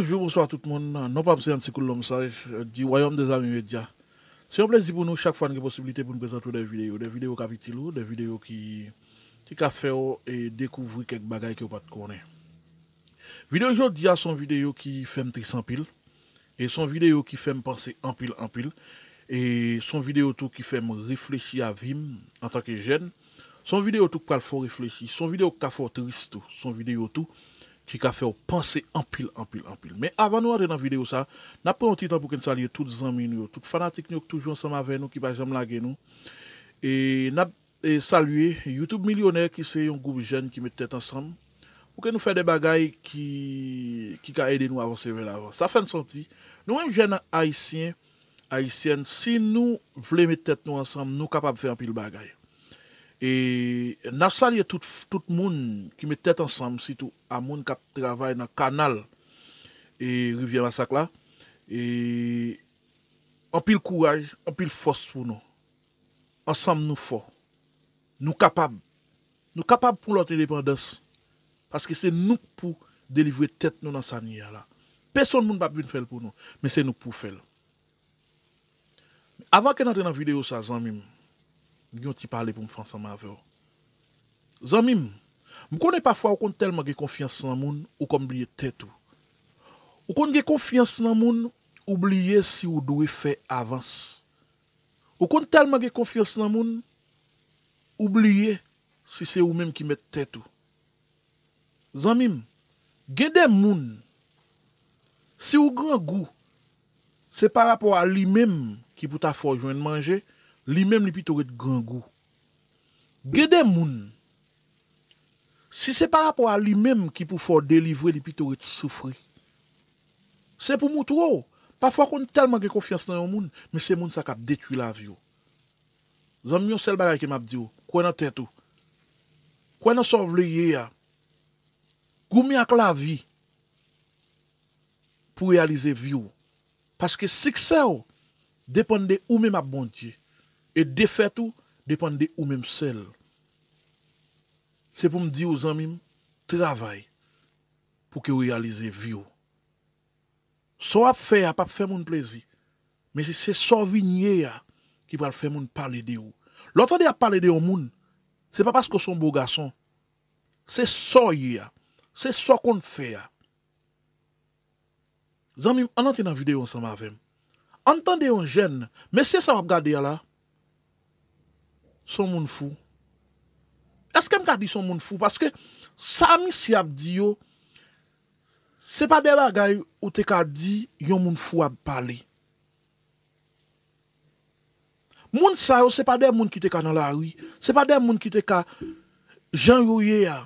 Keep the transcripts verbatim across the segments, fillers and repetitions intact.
Bonjou, bonswa tout moun. Non pa m se Anti Koul Lonm Saj, di Wayòm dè Zami Medya. Se yon plezi pou nou chak fwa n gen posiblite pou n prezante w de videyo, de videyo k ap itil ou, de videyo ki, ki ka fè w e dekouvri kèk bagay ke w pa t konnen. Videyo jodi a se yon videyo ki fè m tris anpil. E se yon videyo ki fè m panse anpil, anpil. E se yon videyo tou ki fè m reflechi a vi m antanke jèn. Se yon videyo tou ki pral fè w reflechi. Se yon videyo ki ka fè w tris tou. Se yon videyo tou ki ka fè w panse anpil, anpil, anpil. Men avan nou antre nan videyo sa, n ap pran yon ti tan pou ke n salye tout zanmi nou yo, tout fanatik nou yo ki toujou ansanm avè nou, ki pa janm lage nou. E n ap e, salye YouTube Milyonè ki se yon gwoup jèn ki met tèt ansanm pou ke nou fè de bagay ki, ki ka ede nou avanse vè lavan. Sa fè n santi, nou menm jèn ayisyen, ayisyèn, si nou vle met tèt nou ansanm, nou kapab fè anpil bagay. E n ap salye tout, tout moun ki met tèt ansanm, sitou a moun k ap travay nan kanal e Rivyè Masak la. E anpil kouraj, anpil fòs pou nou. Ansanm nou fò. Nou kapab. Nou kapab pou lòt endepandans. Paske se nou k pou delivre tèt nou nan sa n ye a la. Pèsonn moun p ap vin fè l pou nou, men se nou k pou fè l. Avan ke n antre nan videyo sa, zanmi m, m gen yon ti pale pou m fè ansanm avè w. Zanmi m, m konnen pafwa ou konn tèlman gen konfyans nan moun, ou kòm bliye tèt ou. Ou konn gen konfyans nan moun, ou bliye si ou dwe fè avans. Ou konn tèlman gen konfyans nan moun, ou bliye si se ou menm ki mèt tèt ou. Zanmi m, gen de moun, si ou grangou, se pa rapò a li menm ki pou ta fè w jwenn manje, li menm li pito ret grangou. Gen de moun, si se pa rapò a li menm ki pou fè w delivre, li pito ret soufri. Se pou moutre w, pafwa w konn tèlman gen konfyans nan yon moun, men se moun sa k ap detwi lavi w. Zanmi m, yon sèl bagay ke m ap di w, kwè nan tèt ou. Kwè nan sa w vle ye a. Goumen ak lavi pou reyalize vi w. Paske siksè w depann de ou menm ak Bondye. E defèt ou depann de ou menm sèl. Se pou m di w, zanmi m, travay pou ke w reyalize vi w. Sa w ap fè a p ap fè moun plezi. Men se, se sa w vin ye a ki pral fè moun pale de ou. Lè w tande y ap pale de yon moun, se pa paske w se yon bo gason. Se sa w ye a. Se sa w konn fè a. Zanmi m, ann antre nan videyo ansanm avè m. Ann tande yon jèn, mesye sa w ap gade a la, se yon moun fou. Èske m ka di se yon moun fou? Paske sa misye ap di yo, se pa de bagay ou te ka di yon moun fou ap pale. Moun sa yo, se pa de moun ki te ka nan lari, se pa de moun ki te ka, jan yo ye a,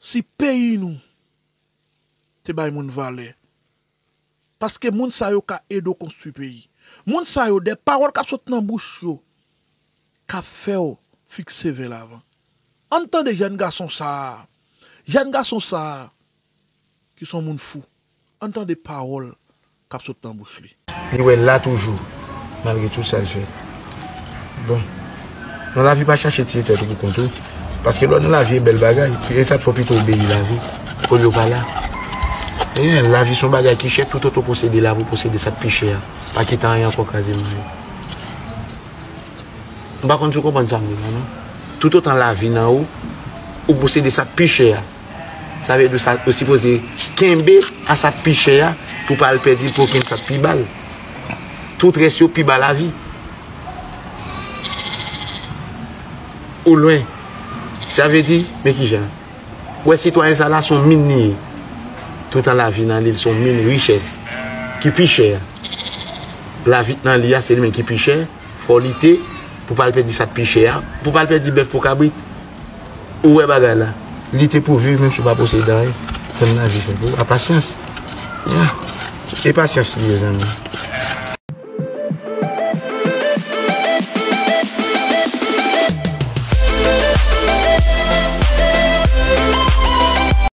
si peyi nou te bay moun valè. Paske moun sa yo ka ede w konstwi peyi. Moun sa yo, de pawòl k ap sot nan bouch yo, k ap fè w fikse vè lavan. Ann tande jèn gason sa a. Jèn gason sa a, ki se yon moun fou. Ann tande pawòl k ap sot nan bouch li. Li wè l la toujou, malgre tout sa l fè. Bon, nan lavi pa chache tiye tèt ou pou kont ou. Paske lè w nan lavi e bèl bagay, e sa k fè w pito obeyi lavi, olye w pa la. E lavi se yon bagay ki chè, toutotan w posede lavi, w posede sa k pi chè a. Pa kite anyen ankò kraze manje. M pa konn si w konprann sa m di la, non. Toutotan lavi nan ou, ou posede sa k pi chè a. Sa vle di sa, ou sipoze kenbe a sa k pi chè a pou w pa al pèdi l pou okenn sa k pi ba l. Tout rès yo pi ba lavi. Ou lwen. Sa vle di, men kijan. Ou wè sitwayen sa la, se yon min li ye. Toutan lavi nan li, se yon min richès ki pi chè a. Lavi k nan li a, se li menm ki pi chè. Fò w lite pou w pa al pèdi sa k pi chè a, pou w pa al pèdi bèf pou kabrit. Ou wè bagay la. Lite pou viv, menm si w pa posede anyen. Tann lavi fè pou ou. A pasyans. Ya. E pasyans li ye, zanmi.